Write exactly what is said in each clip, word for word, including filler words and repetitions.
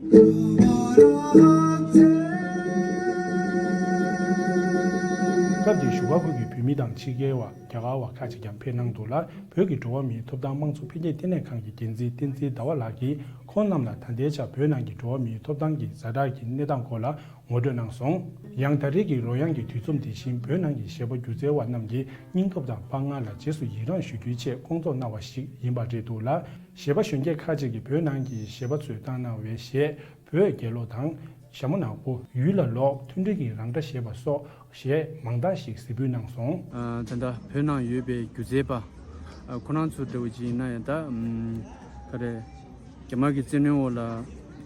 སྐབས་དེར་བཞུགས་སྒར་ཁུལ་གྱི་བོད་མི་དང་ཕྱི་རྒྱལ་བ་རྒྱ་གར་བ་ཁག་ཅིག་ཀྱང་ཕེབས་གནང་འདུག་ལ། བོད་ཀྱི་འགྲོ་བ་མིའི་ཐོབ་ཐང་དམངས་གཙོ་འཕེལ་རྒྱས་ལྟེ་གནས་ཁང་གི་འགན་འཛིན་བསྟན་འཛིན་ཟླ་བ་ལགས་ཀྱིས་ཁོང་རྣམས་ལ་ད་ལྟའི་ཆར་བོད་ནང་གི་འགྲོ་བ་མིའི་ཐོབ་ཐང་གི་ཛ་དྲག་གི་གནས་སྟངས་སྐོར་ལ་ངོ་སྤྲོད་གནང་སོང་། ཡང་ད་རེས་ཀྱི་རོལ་དབྱངས་ཀྱི་དུས་མཚམས་དེ་བཞིན་བོད་ནང་གི་གཞས་པ་སྒྱུ་རྩལ་བ་རྣམས་ཀྱི་སྙིང་སྟོབས་དང་དཔའ་ངར་ལ་རྗེས་སུ་ཡི་རངས་ཞུ་རྒྱུའི་ཆེད་བསྐོང་ཚོགས་གནང་བ་ཞིག་ཡིན་པ་རེད་འདུག་ལ། གཞས་པ་གཞོན་སྐྱེས་ཁག་ཅིག་གིས་བོད་ནང་གི་གཞས་པ་ཚོས་བཏང་གནང་བའི་གཞས། བོད་རྒྱལ་གླུ་དང་། ཞྭ་མོ་ནག་པོ། ཡུལ་ལ་ལོག་མཐུན་སྒྲིལ་གྱི་རང་སྒྲ་ཞེས་པ་སོགས་གཞས་མང་དག་ཞིག་གཟིགས་འབུལ་གནང་སོང་། ཨ། ད་ལྟ་བོད་ནང་ཡོད་པའི་སྒྱུ་རྩལ་པ། ཨ། ཁོ་རང་ཚོ་འདྲ་བོ་ཅིག་ཡིན་ན་ཡང་ད། ཨམ། ག་རེ། རྒྱ་དམར་གྱི་བཙན་གནོན་འོག་ལ་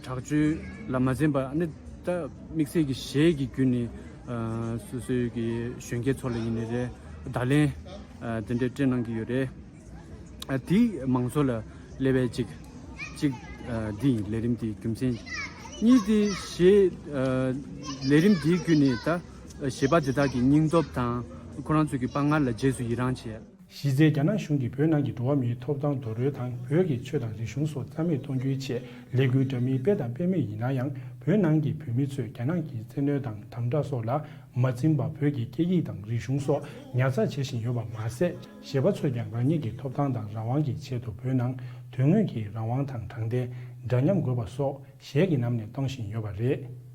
དྲག་སྤྱོད་ལ་མ་འཛེམས་པར། ཨ་ནི་ད་དམིགས་བསལ་གྱི་གཞས་ཀྱི་བརྒྱུད་ནས། ཨ། སོ་སོའི་གི་གཞོན་སྐྱེས་ཚོ་ལ་ཡིན་ནའི་རེད། བརྡ་ལན། ཨ། དེ་འདྲ་སྤྲད་གནང་གི་ཡོད་རེད། ཨ། དེ་མང་ཚོགས་ལ་སླེབས་པའི་གཅིག་གཅིག་ཨ། འདི་ཡིན། ལས་རིམ་འདིའི་རྒྱུ་མཚན། གཉིས་དེ་གཞས། ཨ། ལས་རིམ་འདིའི་བརྒྱུད་ནས་ད་གཞས་པ་དེ་དག་གི་སྙིང་སྟོབས་དང་ཁོ་རང་ཚོ་གི་དཔའ་ངར་ལ་རྗེས་སུ་ཡི་རངས་བྱས། གཞི་རྩའི་རྒྱ་ནག་གཞུང་གིས་བོད་ནང་གི་འགྲོ་བ་མིའི་ཐོབ་ཐང་རྡོག་རོལ་དང་བོད་ཀྱི་ཆོས་དང་རིག་གཞུང་སོགས་རྩ་མེད་གཏོང་རྒྱུའི་ཆེད་ལས་འགུལ་འདྲ་མིན་སྤེལ་དང་སྤེལ་མུས་ཡིན་ན་ཡང་། བོད་ནང་གི་བོད་མི་ཚོས་རྒྱ་ནག་གི་བཙན་གནོན་དང་དམ་དྲག་སོགས་ལ་མ་འཛེམས་པར་བོད་ཀྱི་སྐད་ཡིག་དང་རིག་གཞུང་སོགས་ཉར་ཚགས་བྱེད་བཞིན་ཡོད་པ་མ་ཟད། གཞས་པ་ཚོས་ཀྱང་རང་ཉིད་ཀྱི་ཐོབ་ཐང་དང་རང་དབང་གི་ཆེད་དུ་བོད་ནང་དོན་དངོས་ཀྱི་རང་དབང་དང་དྲང་བདེན། འདྲ་མཉམ་དགོས་པ་སོགས་གཞས་ཀྱི་ནང་ནས་གཏོང་བཞིན་ཡོད་པ་རེད།